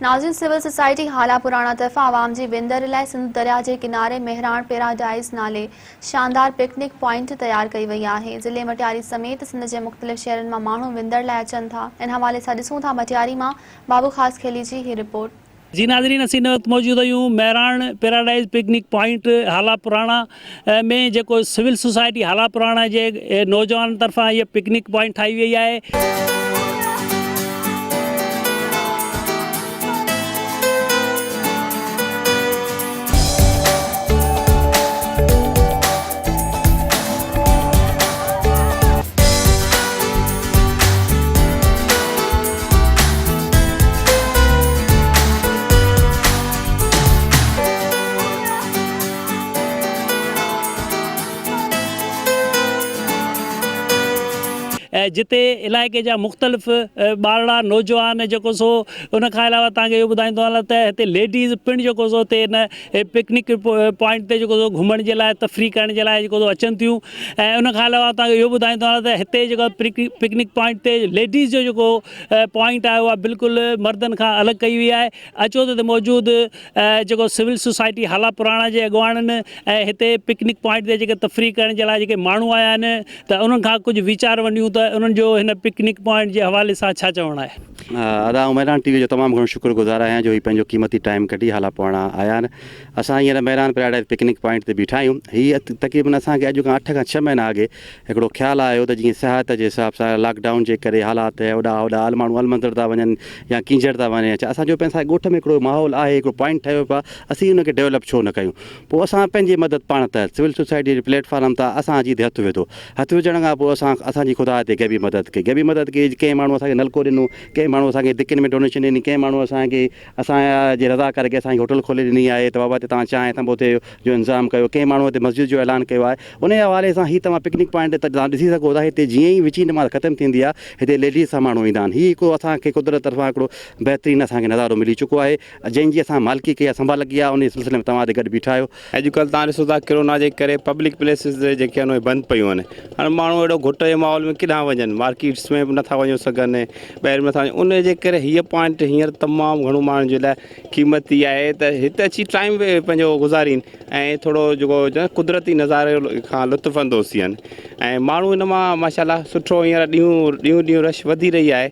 ناظرين civil society Hala پراڻا طرفان عوام جي وندر لاء سنڌ درياء جي ڪناري مهراڻ پيراڊائيز نالي شاندار پڪنڪ پوائنٽ تيار ڪئي وئي آهي ضلعي مٽياري سميت سنڌ جي مختلف شهرن مان ماڻهو وندر لاء اچن ٿا ان حوالي سان ڏسون ٿا مٽياري مان بابو خاصخيلي جي هي رپورٽ. جي ناظرين اسين هن وقت موجود آهيون Mehran paradise picnic point Hala پراڻا ۾ جيڪو سول سوسائٽي هالا پراڻا جي نوجوانن طرفان هيء پڪنڪ پوائنٽ ٺاهي وئي آهي. جتي علائقي جا مختلف ٻارڙا نوجوان جيڪو سو ان کان علاوه توهان کي اهو ٻڌائيندو هلان ته هتي ليڊيز پڻ جيڪو سو هتي ان پڪنڪ پوائنٽ تي جيڪو سو گهمڻ جي لاء تفريح ڪرڻ جي لاء جيڪو سو اچن ٿيون ۽ ان کان علاوه توهان کي اهو ٻڌائيندو هلان ته هتي جيڪو پڪنڪ پوائنٽ تي ليڊيز جو جيڪو پوائنٽ آهي اها بلڪل مردن کان الڳ ڪئي وئي آهي اچو ته هتي موجود جيڪو سول سوسائٽي هالا پراڻا جي اڳواڻن ۽ هتي پڪنڪ پوائنٽ تي جيڪي تفريح ڪرڻ جي لاء جيڪي ماڻهو آيا آهن ته انهن کان ڪجهه ويچار ونڊيون ته انهن جو هن پڪنڪ پوائنٽ جي حوالي سان ڇا چوڻ آهي. ادا آئون مهراڻ ٽي وي جو تمام گهڻو شڪر گذار آهيان جو هي پنهنجو قيمتي ٽائيم ڪڍي هالا پراڻا آيا آهن اسان هينئر مهراڻ پيراڊائز پڪنڪ پوائنٽ تي بيٺا آهيون هي تقريبن اسان کي اڄ کان اٺ کان ڇهه مهينا اڳي هڪڙو خيال آيو ته جيئن سياحت جي حساب سان لاڪ ڊائون جي ڪري حالات هوڏا هوڏا ال ماڻهو المندر ٿا وڃن يا ڪينجهر ٿا وڃن يا ڇا اسان چيو پئي اسان جي ڳوٺ ۾ هڪڙو ماحول آهي هڪڙو پوائنٽ ٺهيو پيو آهي اسين ان کي ڊيولپ ڇو نه ڪيون پوء اسان پنهنجي مدد پاڻ تحت سول سوسائٽي جي پليٽ فارم تان اسان اچي هتي هٿ وڌو هٿ وجهڻ کان پوء اسان اسان جي خدا هتي غيبي مدد ڪئي غيبي مدد ڪئي ڪنهن ماڻهو اسان کي نلڪو ڏنو ڪنهن ماڻهو اسان کي دڪن ۾ ڊونيشن ڏني ڪنهن ماڻهو اسان کي اسان جي رضا ڪري اسان کي هوٽل کولي ڏني آهي ته بابا هتي توهان چانهه ٿنڀو ٿئي جو انتظام ڪيو ڪنهن ماڻهو هتي مسجد جو اعلان ڪيو آهي انهي حوالي سان هي توهان پڪنڪ پوائنٽ تي توهان ڏسي سگهو ٿا هتي جيئن ئي وچين نماز ختم ٿيندي آهي هتي ليڊيز سان ماڻهو ايندا آهن هي هڪڙو اسان کي قدرت طرفان هڪڙو بهترين اسان کي نظارو ملي چڪو آهي جنهن جي اسان مالڪي ڪئي آهي سنڀال ڪئي آهي انهي سلسلي ۾ توهان هتي گڏ بيٺا آهيو. اڄ ڪلهه توهان ڏسو ٿا ڪرونا جي ڪري پبلڪ پليسز جيڪي آهن اهي بند پيون آهن هاڻي ماڻهو اهڙو گهٽ جي ماحول ۾ ڪيڏانهن وڃن مارڪيٽس ۾ به نٿا وڃي سگهن ٻاهر به نٿا وڃن ان جي ڪري هيء پوائنٽ هينئر تمام گهڻو ماڻهن جي لاء قيمتي آهي ته هت اچي ٽائيم پنهنجو گذارين ۽ ٿورو جيڪو قدرتي نظاري کان لطف اندوز ٿين ۽ ماڻهو ان مان ماشاء الله سٺو هينئر ڏينهون ڏينهون ڏينهون رش وڌي رهي آهي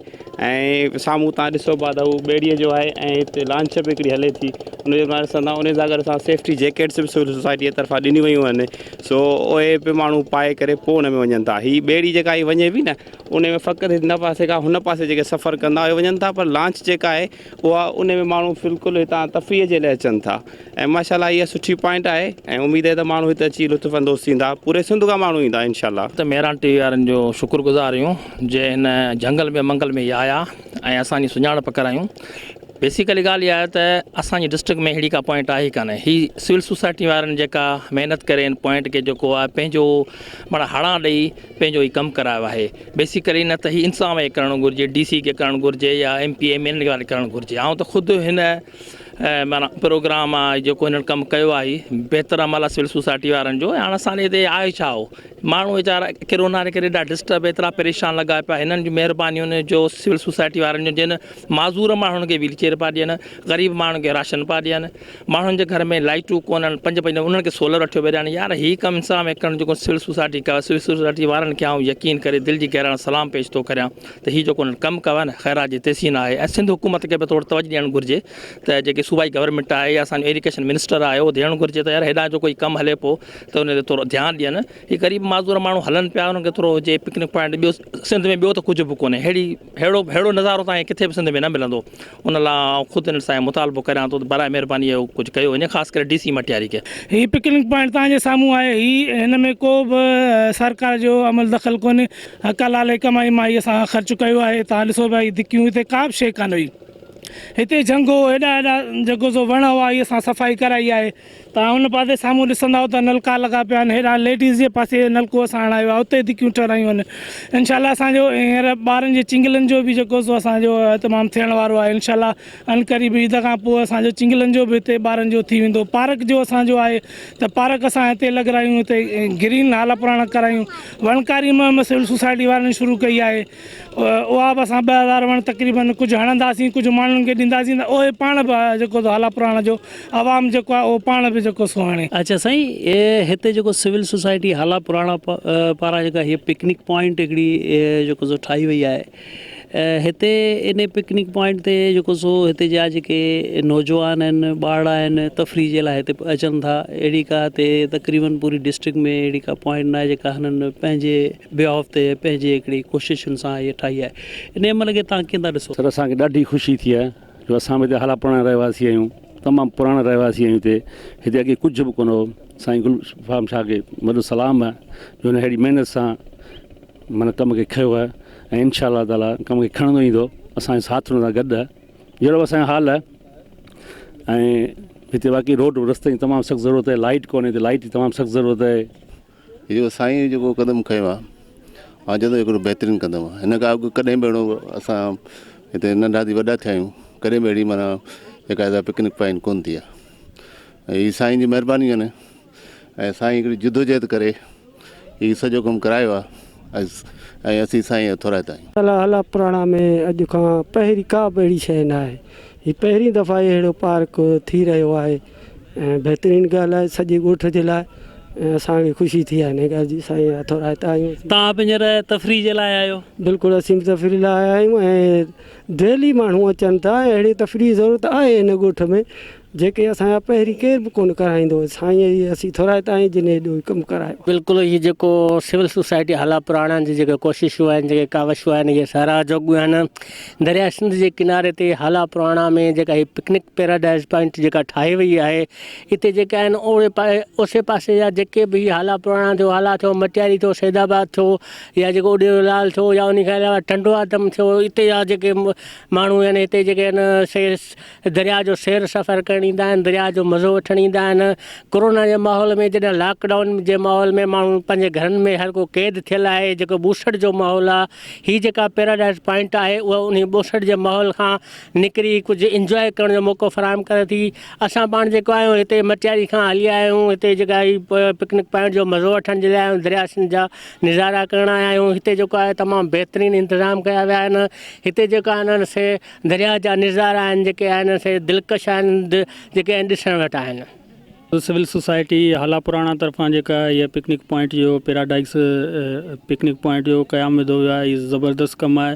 ۽ سامهون تان ڏسو پيا ته هو ٻيڙي جو آهي ۽ هتي لانچ به هڪڙي هلي ٿي ان جو تان ڏسندا ان سان گڏ اسان سيفٽي جيڪيٽس به سول سوسائٽي جي طرفان ڏنيون ويون آهن سو اهي به ماڻهو پائي ڪري پوء ان ۾ وڃن ٿا هي ٻيڙي جيڪا هي وڃي پئي نه ان ۾ فقط هن پاسي کان هن پاسي جيڪي سفر ڪندا اهي وڃن ٿا پر لانچ جيڪا آهي اها ان ۾ ماڻهو بلڪل هتان تفريح جي لاء اچن ٿا ۽ ماشاء الله اها سٺي پوائنٽ آهي ۽ اميد آهي ته ماڻهو هت اچي لطف اندوز ٿيندا پوري سنڌ کان ماڻهو ايندا انشاء الله. ته مهراڻ ٽي وي وارن جو شڪر گذار آهيون جنهن هن جهنگل ۾ منگل ۾ هي آيا ۽ اسان جي سڃاڻپ ڪرايون بيسيڪلي ڳالهه اها آهي ته اسان جي ڊسٽرڪٽ ۾ اهڙي ڪا پوائنٽ آهي ئي ڪانه هي سول سوسائٽي وارن جيڪا محنت ڪري هن پوائنٽ کي جيڪو آهي پنهنجو معنيٰ هڙان ڏئي پنهنجو هي ڪم ڪرايو آهي بيسيڪلي نه ته هي انتظام کي ڪرڻ گهرجي ڊي سي کي ڪرڻ گهرجي يا ايم پي ايم اين وارن کي ڪرڻ گهرجي آئون ته خود هن معنيٰ پروگرام آ جيڪو هنن ڪم ڪيو آهي بهتر عمل آ سول سوسائٽي وارن جو هاڻ اسان جي هتي آهي ڇا هو ماڻهو ويچارا ڪرونا جي ڪري ايڏا ڊسٽرب ايترا پريشان لڳا پيا هنن جون مهربانيون جو سول سوسائٽي وارن جو جن معذور ماڻهن کي ويل چيئر پيا ڏين غريب ماڻهن کي راشن پيا ڏين ماڻهن جي گهر ۾ لائٽون ڪونهن پنج پنج انهن کي سولر وٺيو پيا ڏين يار هي ڪم انصاف ۾ ڪرڻ جيڪو سول سوسائٽي ڪيو سول سوسائٽي وارن کي آئون يقين ڪري دل جي گهرائي سلام پيش ٿو ڪريان ته هي جيڪو انهن ڪم ڪيو آهي نه خيرات جي تحسين آهي ۽ سنڌ حڪومت کي به ٿورو توجه ڏيڻ گهرجي ته جيڪي صوبائي گورنمينٽ آهي يا اسان جو ايريگيشن منسٽر آهي اهو ڌيڻ گهرجي ته يار هيڏانهن جو ڪوئي ڪم هلي پيو ته ان تي ٿورو ڌيان ڏين هي غريب معذور ماڻهو هلن پيا انهن کي ٿورو هجي پڪنڪ پوائنٽ ٻيو سنڌ ۾ ٻيو ته ڪجهه به ڪونهي ههڙي ههڙو ههڙو نظارو تان ڪٿي به سنڌ ۾ نه ملندو ان لاء آئون خود انهن سان مطالبو ڪريان ٿو ته براء مهرباني اهو ڪجهه ڪيو وڃي خاص ڪري ڊي سي مٽياري کي. هي پڪنڪ پوائنٽ توهان جي سامهون آهي هي هن ۾ ڪو به سرڪار جو عمل دخل ڪونهي حق حلال ڪمائي مان هي اسان خرچ ڪيو آهي توهان ڏسو پيا هي دڪيون هتي ڪا به شيء ڪانه هئي هتي جهنگ هو هيڏا هيڏا جيڪو سو وڻ هئا هي اسان صفائي ڪرائي آهي توهان ان پاسي سامهون ڏسندائو ته نلڪا لڳا پيا آهن هيڏانهن ليڊيز جي پاسي نلڪو اسان هڻايو آهي اتي دڪيون ٺهرايون آهن انشاء الله اسان جو هينئر ٻارن جي چنگلن جو به جيڪو سو اسان جو اهتمام ٿيڻ وارو آهي انشاء الله عنقريب عيد کان پوء اسان جو چنگلن جو به هتي ٻارن جو ٿي ويندو پارڪ جو اسان جو آهي ته پارڪ اسان هتي لڳرايون هتي گرين هال پراڻا ڪرايون وڻڪاري مهم سول سوسائٽي وارن شروع ڪئي آهي اها به اسان 2000 وڻ تقريبن ڪجهه هڻنداسين ڪجهه ماڻهن انهن کي ڏينداسين ته اهي پاڻ به جيڪو سو هالا پراڻا جو عوام جيڪو آهي اهو پاڻ به جيڪو سو هاڻي. اڇا سائين هتي جيڪو سول سوسائٽي هالا پراڻا پاران جيڪا هي پڪنڪ پوائنٽ هڪڙي جيڪو سو ٺاهي وئي آهي هتي ان پڪنڪ پوائنٽ تي جيڪو سو هتي جا جيڪي نوجوان آهن ٻارڙا آهن تفريح جي لاء هتي اچن ٿا اهڙي ڪا هتي تقريبن پوري ڊسٽرڪٽ ۾ اهڙي ڪا پوائنٽ ناهي جيڪا هنن پنهنجي بيهاف تي پنهنجي هڪڙي ڪوششن سان هيء ٺاهي آهي ان عمل کي توهان ڪيئن ٿا ڏسو؟ سر اسان کي ڏاڍي خوشي ٿي آهي جو اسان به هتي هالا پراڻا رهواسي آهيون تمام پراڻا رهواسي آهيون هتي هتي اڳي ڪجهه به ڪونه هو سائين گل فام شاهه کي وڏو سلام آهي جو هن اهڙي محنت سان معنيٰ ڪم کي کنيو آهي ۽ انشاء الله تعاليٰ ڪم کي کڻندو ايندو اسان جو ساٿ هن سان گڏ آهي جهڙو به اسان جو حال آهي ۽ هتي باقي روڊ رستي جي تمام سخت ضرورت آهي لائيٽ ڪونهي هتي لائيٽ جي تمام سخت ضرورت آهي. هي جيڪو سائين جيڪو قدم کنيو آهي آئون چوندس هڪڙو بهترين قدم آهي هن کان اڳ ڪڏهن به اهڙو اسان هتي ننڍا ٿي وڏا ٿيا آهيون ڪڏهن به اهڙي معنيٰ جيڪا سا پڪنڪ پوائنٽ ڪونه ٿي آهي ۽ هي سائين جي مهرباني آهن ۽ سائين هڪڙي جدوجهد ڪري هي سڄو ڪم ڪرايو آهي ۽ اسين سائين جا ٿورائتا آهيون. هالا پراڻا ۾ اڄ کان پهرين ڪا به اهڙي شيء نه آهي. هي پهرين دفعا اهڙو پارڪ ٿي رهيو آهي ۽ بهترين ڳالهه آهي سڄي ڳوٺ جي لاء ۽ اسان کي خوشي ٿي آهي ان ڳالهه جي سائين جا ٿورائتا آهيون. توهان به هينئر تفريح جي لاء آيا آهيو؟ بلڪل اسين به تفريح لاء آيا آهيون ۽ ڊيلي ماڻهو اچن ٿا ۽ اهڙي تفريح ضرورت آهي هن ڳوٺ ۾ جيڪي اسان جا پهرين ڪير به ڪونه ڪرائيندو هو سائين جي اسين ٿورائتا آهيون جن ايڏو ڪم ڪرايو. بلڪل هي جيڪو سول سوسائٽي هالا پراڻا جي جيڪي ڪوششون آهن جيڪي ڪاوشون آهن اهي ساراهه جوڳيون آهن درياء سنڌ جي ڪناري تي هالا پراڻا ۾ جيڪا هي پڪنڪ پيراڊائز پوائنٽ جيڪا ٺاهي وئي آهي اتي جيڪي آهن اوڙي اوسي پاسي جا جيڪي به هالا پراڻا ٿيو هالا ٿيو مٽياري ٿيو سيد آباد ٿيو يا جيڪو اڏيرو لال ٿيو يا ان کان علاوه ٽنڊو آدم ٿيو اتي جا جيڪي ماڻهو آهن هتي جيڪي آهن سي درياء جو سير سفر ڪرڻ ايندا آهن، درياء جو مزو وٺڻ ايندا آهن، ڪورونا جي ماحول ۾ جڏهن لاڪ ڊائون جي ماحول ۾ ماڻهو پنهنجي گهرن ۾ هر ڪو قيد ٿيل آهي جيڪو ٻوسڙ جو ماحول آهي هي جيڪا پيراڊائز پوائنٽ آهي اها انهي ٻوسڙ جي ماحول کان نڪري ڪجهه انجواء ڪرڻ جو موقعو فراهم ڪري ٿي اسان پاڻ جيڪو آهيون هتي مٽياري کان هلي آيا آهيون هتي جيڪا هي پڪنڪ پوائنٽ جو مزو وٺڻ جي لاء آيا آهيون درياء سنڌ جا نظارا ڪرڻ آيا آهيون هتي جيڪو آهي تمام بهترين انتظام ڪيا ويا آهن هتي جيڪا آهن سي درياء جا نظارا آهن جيڪي آهن سي دلڪش آهن جيڪي آهن ڏسڻ وٽ آهن. سول سوسائٽي هالا پراڻا طرفان جيڪا هيء پڪنڪ پوائنٽ جو پيراڊائيس پڪنڪ پوائنٽ جو قيام وڌو ويو آهي هي زبردست ڪم آهي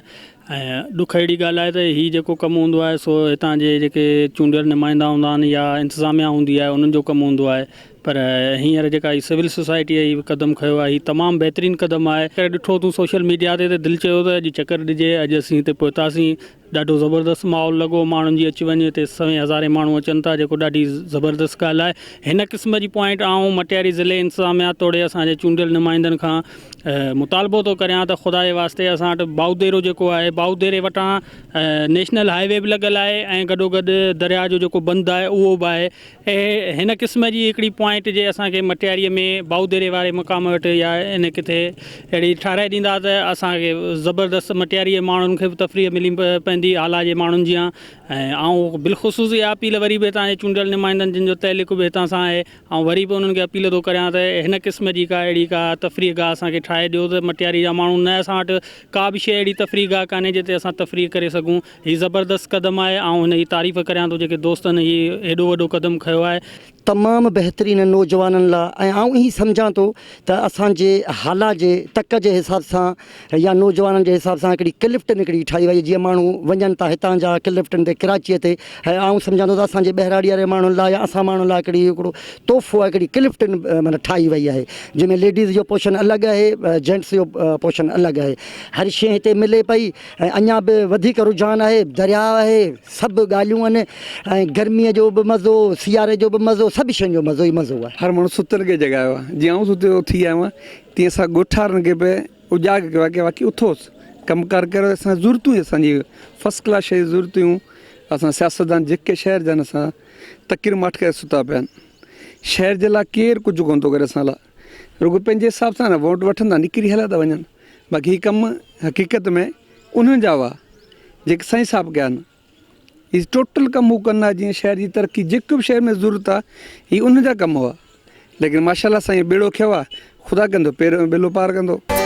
۽ ڏک اهڙي ڳالهه آهي ته هي جيڪو ڪم هوندو آهي سو هتان جي جيڪي چونڊيل نمائندا هوندا آهن يا انتظاميا هوندي آهي انهن جو ڪم هوندو آهي پر هينئر جيڪا هي سول سوسائٽي هي قدم کنيو آهي هي تمام بهترين قدم آهي ڪري ڏٺو تون سوشل ميڊيا تي ته دل چيو ته اڄ چڪر ڏجي اڄ اسين هتي پهتاسين ڏاڍو زبردست ماحول لڳو ماڻهن جي اچ وڃ هتي سوين هزارين ماڻهو اچن ٿا جيڪو ڏاڍي زبردست ڳالهه آهي هن قسم جي پوائنٽ آئون مٽياري ضلعي انتظاميا توڙي اسان جي چونڊيل نمائندن کان مطالبو ٿو ڪريان ته خدا جي واسطي اسان وٽ بائوديرو جيڪو آهي بائوديري وٽان نيشنل هاء وي به لڳل آهي ۽ گڏو گڏ درياء جو جيڪو بند آهي اهو به آهي اهي هن قسم جي هڪڙي پوائنٽ جي اسان کي مٽياريء ۾ بائوديري واري مقام وٽ يا ان ڪٿي اهڙي ٺهرائي ڏيندا ته اسان کي زبردست مٽياريء جي ماڻهن کي به تفريح ملي پوندي هالا جي ماڻهن جيان ۽ آئون بالخصوص اها اپيل وري به هتان جي چونڊيل نمائندن جن جو تعلق به هتان سان آهي آئون وري به انهن کي اپيل ٿو ڪريان ته هن قسم جي ڪا اهڙي ڪا تفريح گاهه اسان کي ٺاهي ڏيو ته مٽياري جا ماڻهو نه اسان وٽ ڪا به شيء اهڙي تفريح گاهه ڪانهي جتي اسان تفريح ڪري سگهون هي زبردست قدم آهي آئون هن جي تعريف ڪريان ٿو جيڪي دوستن هي هيڏو وڏو قدم کنيو آهي. تمام بهترين نوجوانن لا ۽ آئون ائين سمجهان ٿو ته اسان جي هالا جي تڪ جي حساب سان يا نوجوانن جي حساب سان هڪڙي ڪلفٽن هڪڙي ٺاهي وئي جيئن ماڻهو وڃن ٿا هتان جا ڪلفٽن تي ڪراچيء تي ۽ آئون سمجهان ٿو ته اسان جي ٻهراڙي واري ماڻهن لا يا اسان ماڻهن لا هڪڙي هڪڙو تحفو آهي هڪڙي ڪلفٽن معنيٰ ٺاهي وئي آهي جنهن ۾ ليڊيز جو پوشن الڳ آهي جينٽس جو پوشن الڳ آهي هر شيء هتي ملي پئي ۽ اڃا به وڌيڪ رجحان آهي، درياء آهي، سڀ ڳالهيون آهن ۽ گرميء جو به مزو، سياري جو به مزو، سڀ شين جو مزو ئي مزو آهي. هر ماڻهو ستل کي جڳايو آهي. جيئن آئون ستي اٿي آيو آهيان، تيئن اسان ڳوٺارن کي به اجاڳ ڪيو آهي ڪي واقعي اٿوس، ڪم ڪار ڪريو، اسان جون ضرورتون اسان جي فرسٽ ڪلاس شيء ضرورتون اسان سياستدان جيڪي شهر جا آهن اسان تڪير ماٺ ڪري ستا پيا آهن. شهر جي لاء ڪير ڪجهه ڪونه ٿو ڪري اسان لاء. رڳو پنهنجي حساب سان ووٽ وٺندا نڪري هليا ٿا وڃن باقي هي ڪم حقيقت ۾ انهن جا هئا جيڪي سائين صاحب ڪيا آهن هي ٽوٽل ڪم هو ڪن ها جيئن شهر جي ترقي جيڪو به شهر ۾ ضرورت آهي هي انهن جا ڪم هئا ليڪن ماشاء الله سائين ٻيڙو کنيو آهي خدا ڪندو پير ٻيلو پار ڪندو.